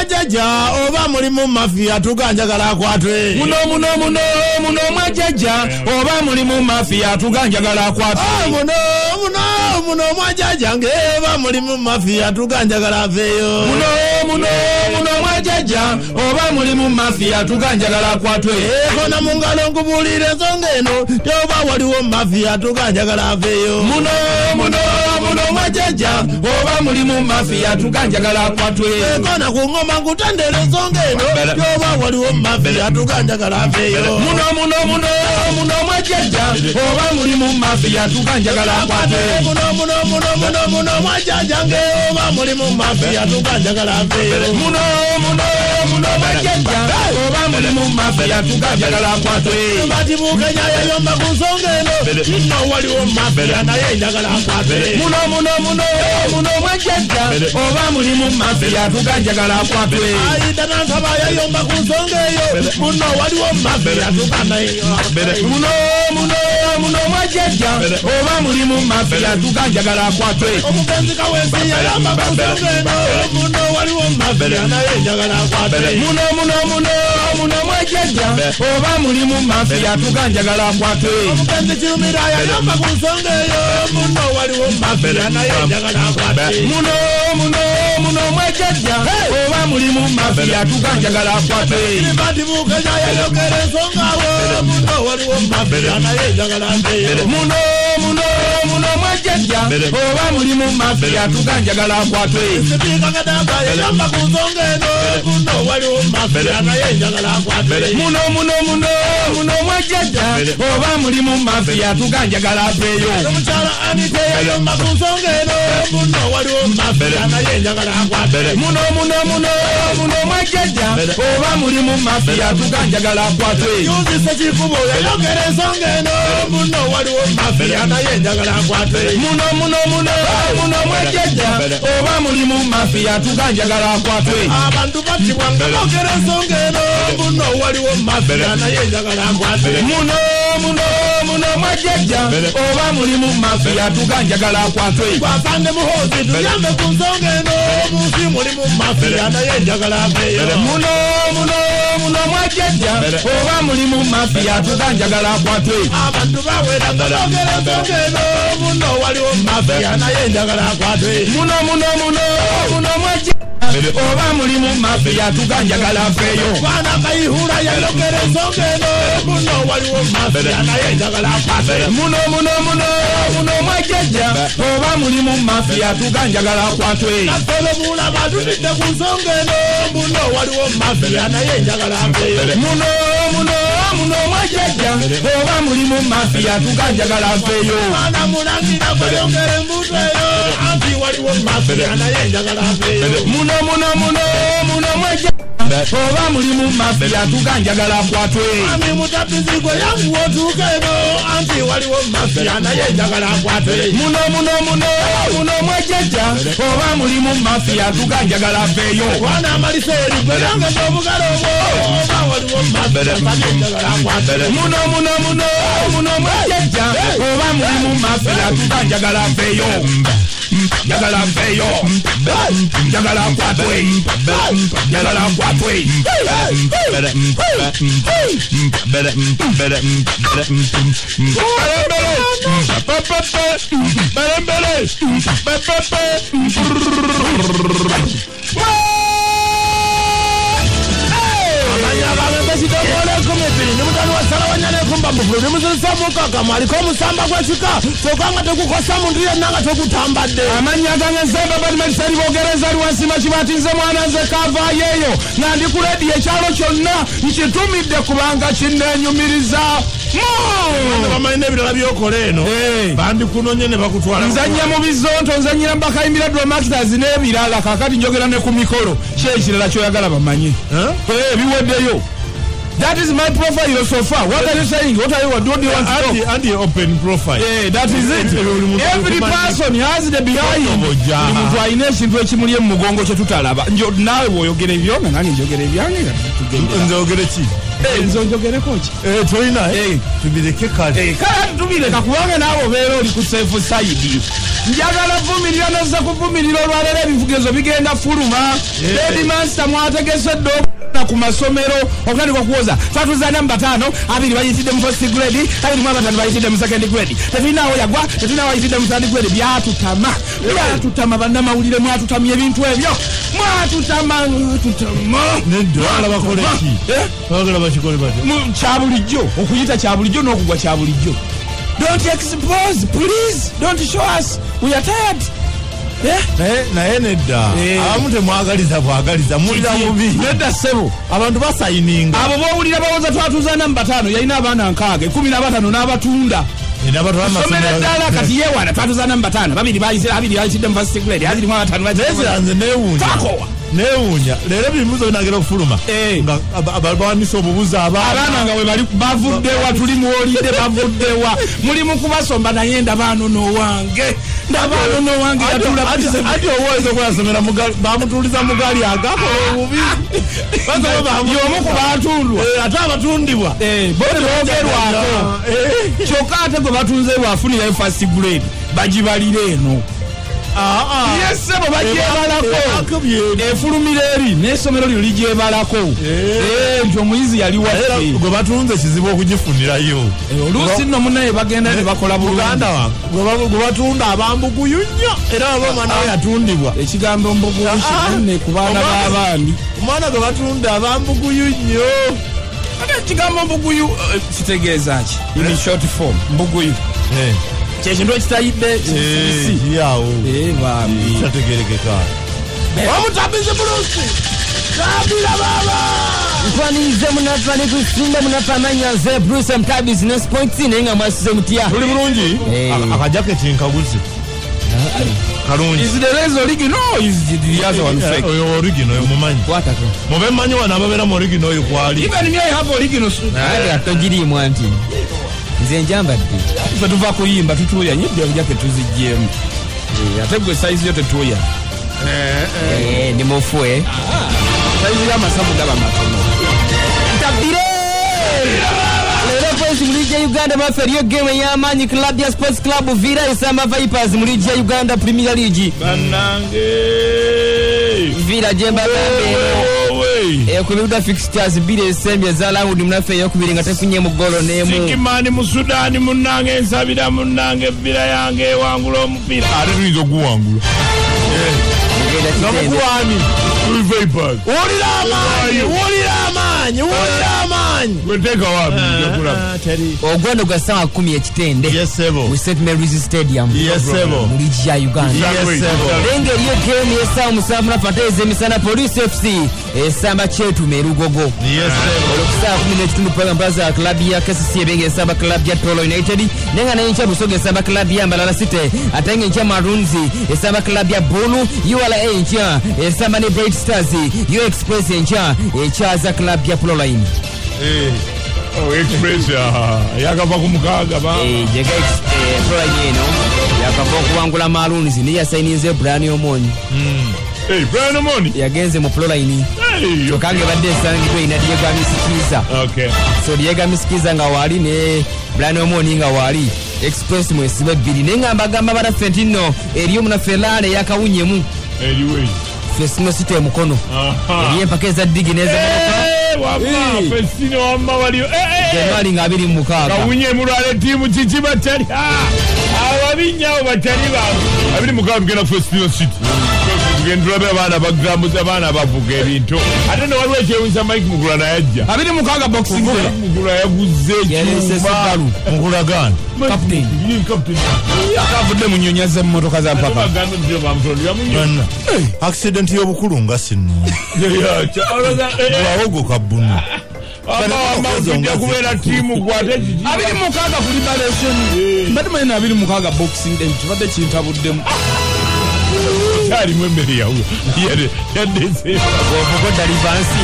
mwajaja oba mulimu mafia tuganjagala akwatwe. Muno muno muno muno mwajaja oba mulimu mafia tuganjagala akwatwe. Muno muno muno mwajaja oba mulimu mafia tuganjagala aveyo. Muno muno muno mwajaja oba mulimu mafia tuganjagala akwatwe. Kona mungalo nkubulire ensonga eno oba waliwo mafia tuganjagala aveyo. Muno muno muno mwajaja oba mulimu mafia tuganjagala akwatwe. Kona ku ngoma nkutendere ensonga eno oba waliwo mafia tuganjagala aveyo. Muno muno muno muno mwajaja oba mulimu mafia tuganjagala akwatwe. Muno muno muno muno muno mwajaja oba mulimu mafia tuganjagala aveyo. Muno muno muno mwajaja oba mulimu mafia tuganjagala akwatwe. Bati Bukenya yayomba ku nsonga eno nno waliwo mafia naye njagala akwatwe. Muno muno muno muno mwajaja oba mulimu mafia tuganjagala akwatwe. Aida Nantaba yayomba ku nsonga eyo muno waliwo mafia tuganjagala. Muno muno muno mwajaja oba mulimu mafia tuganjagala akwatwe. Omugenzi Kaweesi yayomba ku nsonga eno muno waliwo mafia naye njagala akwatwe. Muno muno muno muno mwajaja oba mulimu mafia tuganjagala akwatwe. Omugenzi Kirumira yayomba ku nsonga eyo muno waliwo mafia naye njagala akwatwe. Muno muno muno mwajaja oba mulimu mafia tuganjagala akwatwe. Bati Bukenya yayogera ensonga awo muno waliwo mafia naye njagala aveyo. Muno muno muno mwajaja oba mulimu mafia tuganjagala akwatwe. Sipiika Kadaga yayomba ku nsonga eno muno waliwo mafia naye njagala akwatwe. Muno muno muno muno mwajaja oba mulimu mafia tuganjagala aveyo. Omukyala Anite yayomba ku nsonga eno muno waliwo mafia naye njagala akwatwe. Muno muno muno muno mwajaja oba mulimu mafia tuganjagala akwatwe. Yuzi Sekikubo yayogera ensonga eno muno waliwo mafia naye njagala akwatwe. Muno muno muno muno mwajaja oba mulimu mafia tuganjagala akwatwe. Abantu battibwa nga boogera ensonga eno muno waliwo mafia naye njagala akwatwe. Muno muno muno mwajaja oba mulimu mafia tuganjagala akwatwe. Gwafande Muhoozi tuyambe ku nsonga eno munsi mulimu mafia naye njagala aveyo. Muno muno muno mwajaja oba mulimu mafia tuganjagala akwatwe. Abantu bawera nga boogera ensonga eno muno waliwo mafia naye njagala akwatwe. Muno muno muno muno mwajaja oba mulimu mafia tuganjagala aveyo. Bwana Kayihura yayogera ensonga eno muno waliwo mafia naye njagala akwatwe. Muno muno muno muno mwajaja oba mulimu mafia tuganjagala akwatwe. Naffe Mulaba tutidde ku nsonga eno muno waliwo mafia naye njagala aveyo. Muno muno muno mwajaja oba mulimu mafia tuganjagala aveyo. Mwana Mulangira kweyongera embuto eyo anti waliwo mafia naye njagala aveyo. Muno muno muno muno mwajaja oba mulimu mafia tuganjagala akwatwe. Ami Mutabizi gwe yangu otuuka eno anti waliwo mafia naye njagala akwatwe. Muno muno muno muno mwajaja oba mulimu mafia tuganjagala aveyo. Bwana Maliseri gwe yongeza obugalo obwo oba waliwo mafia naye njagala akwatwe. Muno muno muno muno mwajaja oba mulimu mafia tuganjagala aveyo. Njagala aveyo. Njagala akwatwe. Njagala akwatwe. Amanya gange nzemba badimatisari bogereza lwansima kibati nze mwana nze kavaayeeyo nga ndi ku rediyo ekyalo kyonna nkitumidde kubanga kinnenyumiriza. Bamanyi ebirala byokola eno bandikunonye ne bakutwala. Nzannya mu bizonto, nzannyira mu bakayimbira Dromactors n'ebirala. Kaakati njogera ne ku mikolo ki ekirala kyoyagala bamanye biweddeyo. That is my profile so far. What are you saying? What are you? What do you want to talk? Anti open profile. Yeah, that is it. Every person has the behind. Omuntu alina ekintu ekimuli mu mugongo kye tutalaba. Njo naawe bw'oyogera ebyonge nange njogera ebyange. Nze ogere ki? Nze njogereko ki? Tolina tubireke kale. Kale tubireka kubanga naawe obeera oli ku safe side. Njagala vumirira nozza kuvumirira olwaleero ebivugezo bigenda fuluma. Headmaster mwategese ddo ku masomero okutandika okuwoza twatuzaana mu 5 2 bayitidde mu first grade, 25 bayitidde mu second grade, tetulinawo yagwa, tetulinawo ayitidde mu third grade. Byatutama, byatutama bannamawulire, mwatutamye ebintu ebyo, mwatutama, mwatutama. Nedda bakole ki? Baagala bakikole batya? Kya bulijjo okuyita kya bulijjo n'okugwa kya bulijjo. Don't expose, please, don't show us, we are tired. Naye nedda abamu temwagaliza bwagaliza mulira bubi. Nedda ssebo, abantu basayininga. Abo b'owulira bawoza twatuzaana mu 5 yalina abaana 6 15 n'abatunda. Somero eddala kati yeewana twatuzaana mu 5 2 bayise, 2 bayitidde mu first grade, 25 bayitidde. Nze neewuunya. Neewuunya leero ebibuuzo binagera okufuluma nga bawanise obubuzi abaana nga we bali bavuddewa, tuli muwolidde bavuddewa, muli mu kubasomba naye ndabaano n'owange, ndabaano n'owange yatuula. Ati owooza okwasomera bamutuuliza mu gaali agakola obubi. Y'omu ku batundwa ate abatundibwa bo teboogerwako, kyokka ate gwe batunze bw'afunirayo first grade bagibalira eno. Yesebo bagyebalako efulumira eri n'essomero lino ligyebalako nti omuyizi yali waffe gwe batunze kizibu okugifunirayo. Oluusi nno munnaye bagenda ne bakola bulungi. Muganda wange gwe batunda abambuguyu nnyo era aba omwana we yatundibwa. Ekigambo mbuguyu kinene ku baana b'abandi. Omwana gwe batunda abambuguyu nnyo. Ate ekigambo mbuguyu kitegeeza ki? In short form mbuguyu kyekintu ekitayidde kiriawo bambi kitategerekeka. Omutabizi Bruce kabira baba Ntwanize munaffe ali kusinda munaffe amanya nze Bruce Mtabizi ne Sports naye nga mwasuze mutya. Tuli bulungi. Akajaketi nkaguze kalungi. Is the raise original or is the other one fake? Oyo original oyo mumanyi. Kwatako. Mube mmanyi wano ababeera mu original oyo kwali. Even me I have original. Naye atogiriimu anti. Nze njambadde. Ffe tuva kuyimba tutuuya nyidde obujaketi tuziggyemu. Ate gwe sayizi yo tetuuya. Ndi mufu. Sayizi y'amasavu gaba matono. Ntabire! Leero Voice mu liigi ya Uganda baffe eriyo game ey'amaanyi club ya Sports Club Villa esamba Vipers mu liigi ya Uganda Premier League. Bannange! Villa gye mbagambe eno. Ku bibuga fixtures 2 esembye eza round munaffe eyokubiri nga tefunye mu ggolo n'emu. Sikimaani mu Sudan munnange nsabira munnange Villa yange ewangula omupiira. Ate tuyinza okuguwangula. Namukuwani. Vipers. Wulira amaanyi, wulira amaanyi, wulira amaanyi. Gwe wapi Ogwendo gwa ssaawa 10 ekitende. Yes sebo. Mu St Mary's Stadium. Yes sebo. Mu liigi ya Uganda. Yes sebo. Lenga eriyo game y'essaawa 7 na fata ez'emisana Police FC esamba Kyetume Erugogo. Yes sebo. Olwo ku ssaawa 10:15 program Plaza club ya KCC ebenge esamba club ya Tolo United. Nenga n'enkya Busoga esamba club ya Mbalala City. Ate ng'enkya Maroons esamba club ya Bulu. URA enkya esamba ne Bright Stars. U Express enkya ekyaza club ya Proline. Oh, Express yakava ku mukaaga ba. Jega Proline eno yakava okuwangula Maroons ne yasayininze Brian Omoni. Brian Omoni yagenze mu Proline. Kyokka ng'ebadde esangiddwa erina Diego Misikiza. Okay. So Diego Misikiza nga waali ne Brian Omoni nga waali. Express mwesibe 2 naye nga mbagamba banaffe nti nno eriyo munaffe Laale yakawunyemu. Eriwe. Fesino City emukono. Eriyo empaka eza ddigi n'ez'emmotoka. Wamma Fesino wamma waliyo. January nga 26. Kawunyemu lwale ttiimu kiki batali. Ababi nnyo batali baabwe. 26 tugenda Fesino City. Tugenda tulabe abaana bagambuza abaana bavuga ebintu. Ate ne waliwo ekyewuunyisa Mike Mugula naye ajja. 26 boxing day. Mugula yaguze ekyuma. Mugulagaani. Captain. Captain. Akavudde mu nnyonyi azze mu mmotoka za mpaka. Accident y'obukulu nga si nnungi. Wawogoka bbunu. Kubeera ttiimu gwe ate kiki? 26 ku liberation. Mbadde manyi na 26 boxing day kibadde kintabuddemu. Kyalimu emmere yawe. Yadde Ovuga dalivansi.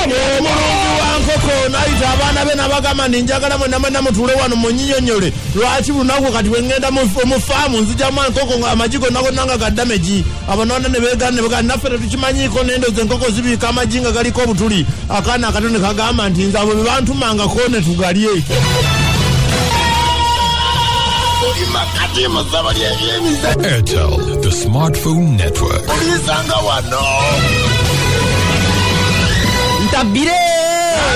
Omulungi wange. nkoko n'ayita abaana be n'abagamba nti njagala mwenna mwenna mutuule wano munyinyonnyole lwaki lunaku kati bwe ŋŋenda mu faamu nzijamu enkoko nga amagi gonna gonna nga ga damage. Abanoona ne beegaana ne bagamba naffe tetukimanyiiko n'endoozi enkoko zibiika amagi nga galiko obutuli. Akaana akato ne kagamba nti nze abo be bantumangako ne tugalye. Airtel, the smartphone network. Ntabire!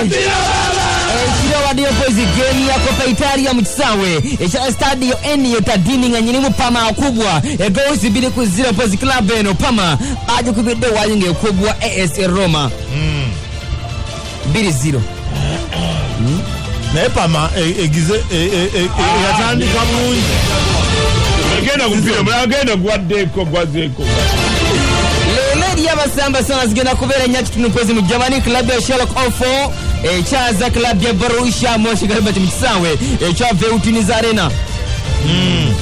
Ekiro waddeyo pozi game ya Coppa Italia mu kisaawe ekya Stadio Ennio Tardini nga nyinimu Parma akubwa egoals 2-0 pozi club eno Parma agikubidde waayo ng'ekubwa AS Roma 2-0. Naye Parma egize yatandika bulungi. Agenda kumpira, agenda gwaddeko gwazeeko. Leero eri abasamba sana zigenda kubeera nnya kitundu mpozi mu Germany club ya Schalke 04 ekyaza club ya Borussia Mönchengladbach mu kisaawe ekya Veltins Arena.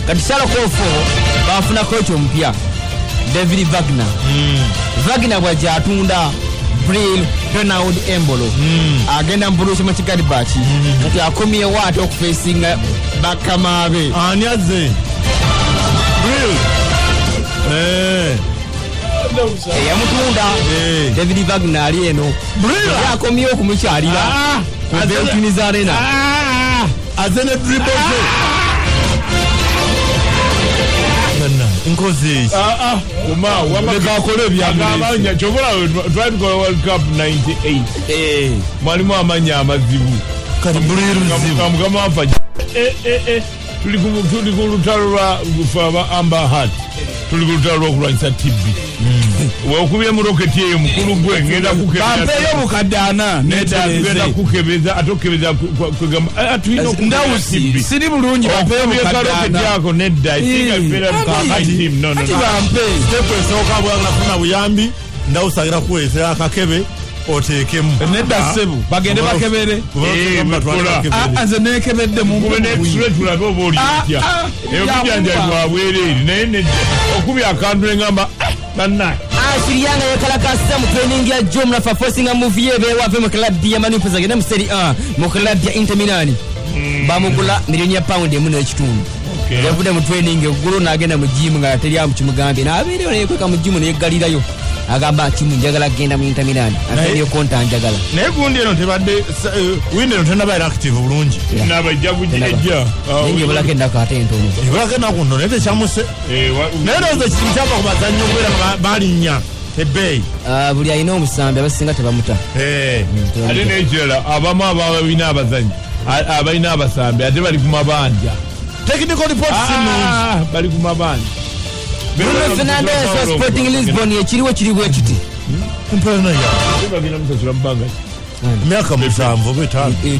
Kati Schalke 04 bafuna coach omupya David Wagner. Wagner bw'ajja atunda Bril Donald Embolo agenda mu Borussia Mönchengladbach kati akomyewo ate okufeesinga bakama be. Ani azze? Bril. Eyamutunda David Wagner ali eno. Bril akomyewo okumukyalira ku Veltins Arena. Azze ne dribble ze. Nkozi. Wamagakole byamanya kyobola twali tukola World Cup 98. Mwalimu amanya amazibu. Kati Bril ruzibu. Mukama waffe. Tuli ku lutalo lwa Faba Amber Heart. Tuli ku lutalo lw'okulwanyisa TB. Wekubye mu roketi eyo mukulu gwe ngenda kukebeza. Bampeeyo obukadde ana ngenda kukebeza ate okukebeza kwegamba tulina Ndawusi siri bulungi bampeeyo obukadde ana. Ako nedda esinga bibeera team no no. Ati bampe. Step esooka bwagala kufuna buyambi Ndawusi agenda kuweesera akakebe oteekemu. Nedda ssebo bagende bakebere. Nze neekebedde mu Kube n'ekisule tulabe oba oli otya. Ebijjanjabi bwa bwereere naye nedda okubya akantu ne ngamba bannaye. Ashirianga yekalakasa mu training ya Jomla fa forcing move ye bewa ve mu club ya Manu Pesa genda mu Serie A mu club ya Inter Milan. Bamugula milioni ya pound emu n'ekitundu. Yavudde mu training eggulo n'agenda mu gym nga teri amukimugambye n'abeereyo neyekweka mu gym neyeggalirayo. Agamba kimu njagala kugenda mu Inter Milan. Akenye konta njagala. Naye gundi eno tebadde windi eno tenaba active bulungi. Naba ejja kujja. Naye ebulako ennaku ate entono. Ebulako ennaku ntono naye tekyamuse. Naye ndowooza ekizibu kyava ku bazannyi okubeera nga balinnya ebbeeyi. Buli alina omusambi abasinga tebamuta. Ate n'ekirala abamu abalina abazannyi abalina abasambi ate bali ku mabanja. Technical report si nnungi. Bali ku mabanja. Bruno Fernandes wa Sporting Lisbon ekiriwo kiri bwe kiti. Mpana ya. Bagenda musasula bbanga ki? Myaka 7 oba 5. 5.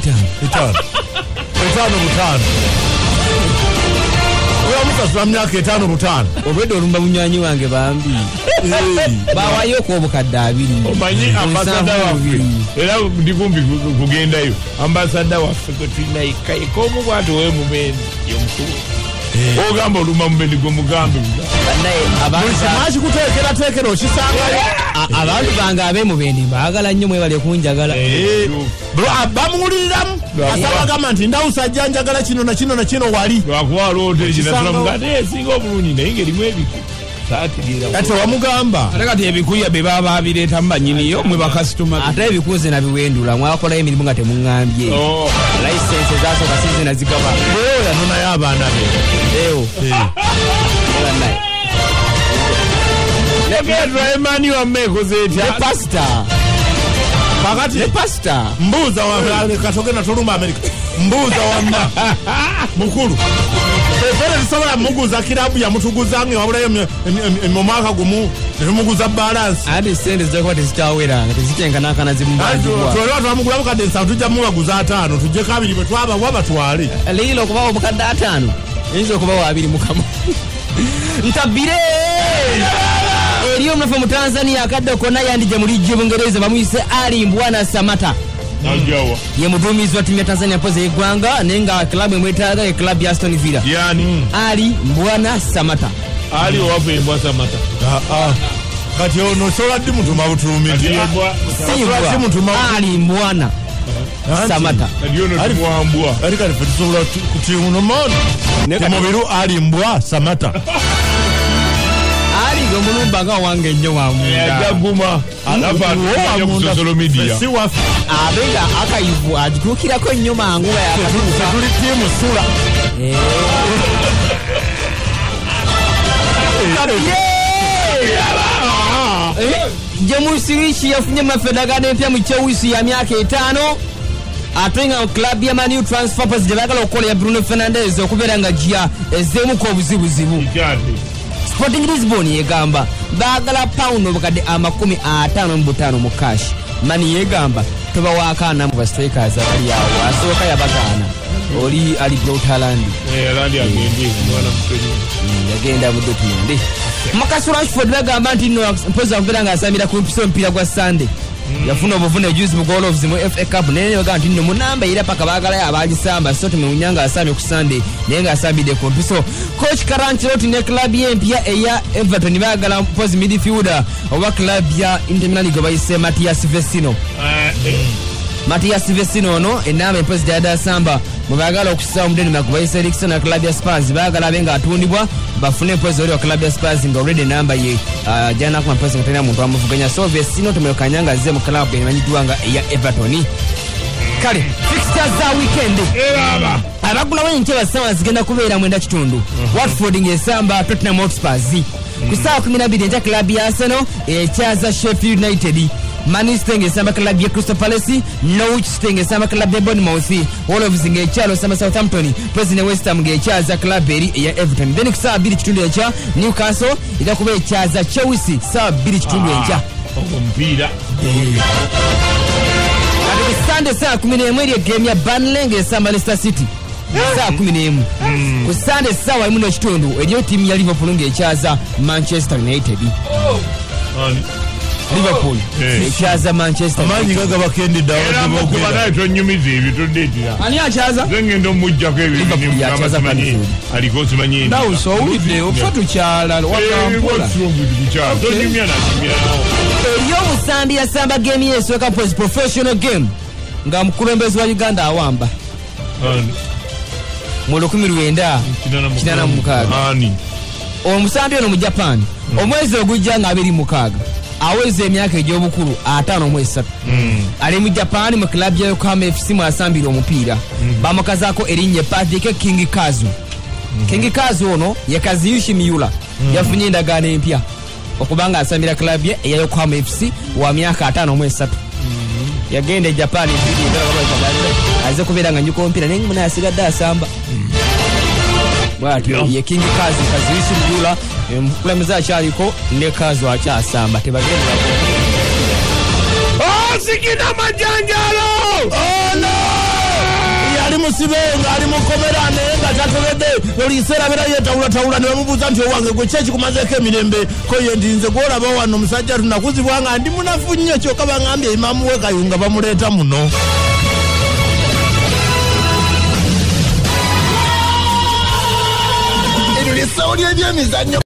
5. Oya musasula myaka 5 5. Obwedde olumba munywanyi wange bambi. Bawayo ku obukadde 2. Omanyi ambasada waffe. Era ndi kumpi kugendayo. Ambasada waffe gwe tulina yekka yekka omu bw'ati ow'emubendi y'omukulu. Ogamba olumba mubendi gwe mugambe. Mwakikuteekerateekera okisangayo. Abantu bange ab'emubendi mbaagala nnyo mwebale kunjagala. Bamuwuliriramu. Asaba agamba nti Ndawusi ajja njagala kino na kino na kino wali. Lwakuba waliwo hoteri gye nasulamu nga ate esinga obulungi naye ng'erimu ebiku. Kati wamugamba. Ate kati ebikuya bye baba babireetamu bannyiniyo mwe bakasitoma. Ate ebiku nze nabiwendula mwakolayo emirimu nga temuŋŋambye. Layisensi ezasooka si nze nazigaba. Bwe yanonayo abaana be. Ewo. Emani wamma ekoze etya? Ne pasita. Kakati ne pasita. Mbuuza wa katogenda tolumba Amerika. Mbuuza wamma. Mukulu. Fere tusobola muguza kirabu yamutuguzanga wabulayo mu mwaka gumu tetumuguza balance. Ate ssente zijja kuba tezikyawera nga tezikyenkanankana zimubanjibwa. Twalwa twamugula bukadde 7 tujja mubaguza 5 tujjeko 2 bwe twabawa batwale. Leero okubawa obukadde 5 eyinza okubawa 2 mukama. Ntabire! Eriyo omunafu mu Tanzania akadde konna yandijja mu liigi y'Obungereza bamuyise Ali Mbwana Samata. Ye muduumizi wa ttiimu ya Tanzania mpozi y'eggwanga naye nga club emwetaaga ye club ya Aston Villa. Yani Ali Mbwana Samata. Ali owaffe ye Mbwa Samata. Kati ono osobola ddi mutuma butuumi? Ali Mbwana. Samata Mubiru ali mbwa Samata ali gomulumba nga wange nnyo wa munda ajaguma alaba ku social media si waffe abenga akayivu agituukirako nnyo mangu nga yakatuuka tuli tiimu sula James Rishi yafunye mafedagano empya mu Chelsea ya myaka 5 ate nga club ya Man U transfer pass gye baagala okukola ya Bruno Fernandes okubeera nga jja ezzeemuko obuzibuzibu. Sporting Lisbon yegamba baagala pound obukadde 55 mu cash. Man yegamba tobawaako ana mu bastrikers abali awo asooka yabagaana oli ali Braut Haaland yagenda mu Dortmund. Marcus Rashford bagamba nti nno mpozi akubeera ng'asambira ku mpiso omupiira gwa Sunday yafuna obuvune juzi mu goal of mu FA Cup naye bagamba nti nno munamba era paka baagalayo abagisamba so tumewunya ng'asambye ku Sunday naye ng'asambidde ku mpiso. Coach Carlo Ancelotti ne club ye empya eya Everton baagala mpozi midfielder owa club ya Inter Milan gwe bayise Matias Vecino. Matias Vecino ono enamba empozi gy'adde asamba mwe baagala okussa omudenmark bayise Eriksen na club ya Spurs baagala abe ng'atundibwa bafune empozi oli wa club ya Spurs nga already enamba ye gy'anaakuma mpozi nga talina muntu amuvuganya. So Vecino tumwekanya nga azze mu club emanyiddwa nga eya Everton. Kale fixtures za weekend abagulawo enkya ssaawa zigenda kubeera 9:15 Watford ng'esamba Tottenham Hotspur ku ssaawa 12 enkya club ya Arsenal ekyaza Sheffield United. Manchester ng'esamba club ya Crystal Palace, Norwich City ng'esamba club ya Bournemouth, Wolves ng'ekyalo esamba Southampton, President West Ham ng'ekyaza club eri eya Everton. Then ku ssaawa 2:15 enkya Newcastle ejja kuba ekyaza Chelsea ssaawa 2:15 enkya. Omupiira Kati ku Sunday ssaawa 11 eri egame ya Burnley ng'esamba Leicester City ssaawa 11. Ku Sunday ssaawa 1:15 eriyo ttiimu ya Liverpool ng'ekyaza Manchester United. Liverpool ekyaza Manchester amaanyi gagabakendedde era mukuba naye tonyumiza ebyo tondeetera ani akyaza nze ngenda omuggyako Liverpool yakyaza ebyo aliko simanyi Dawuso owulidde ofa tukyala wakampola tonyumya nanyumya eriyo omusambi yasamba game ye esooka mpozi professional game nga mukulembeze wa Uganda awamba mu 1986. Omusambi ono mu Japan omwezi ogujja nga 26 aweza emyaka egy'obukulu 53. Ali mu Japan mu club ya Yokohama FC mwasambira omupiira. Bamukazaako erinnya Patrick King Kazu. King Kazu ono ye Kazuyoshi Miura yafunye endagaano empya okubanga asambira club ye eya Yokohama FC wa myaka 53. Yagenda e Japan aze kubeera nga njuka omupiira naye muna asigadde asamba. Bw'atyo ye King Kazu Kazuyoshi Miura omukulembeze akyaliko ne Kazu akyasamba tebagenda. Sikina majanjalo ono yali musibe nga ali mukomera naye nga tategedde buli kiseera abeera yeetawulatawula ne bamubuuza nti owange gwe ki ekikumazeeko emirembe ko ye nti nze gw'olaba wano omusajja tunakuzibwa nga ndi munafu nnyo kyokka baŋŋambye imaamu we Kayunga bamuleeta muno. Eryo ly'essaawa ly'ebyemizannyo.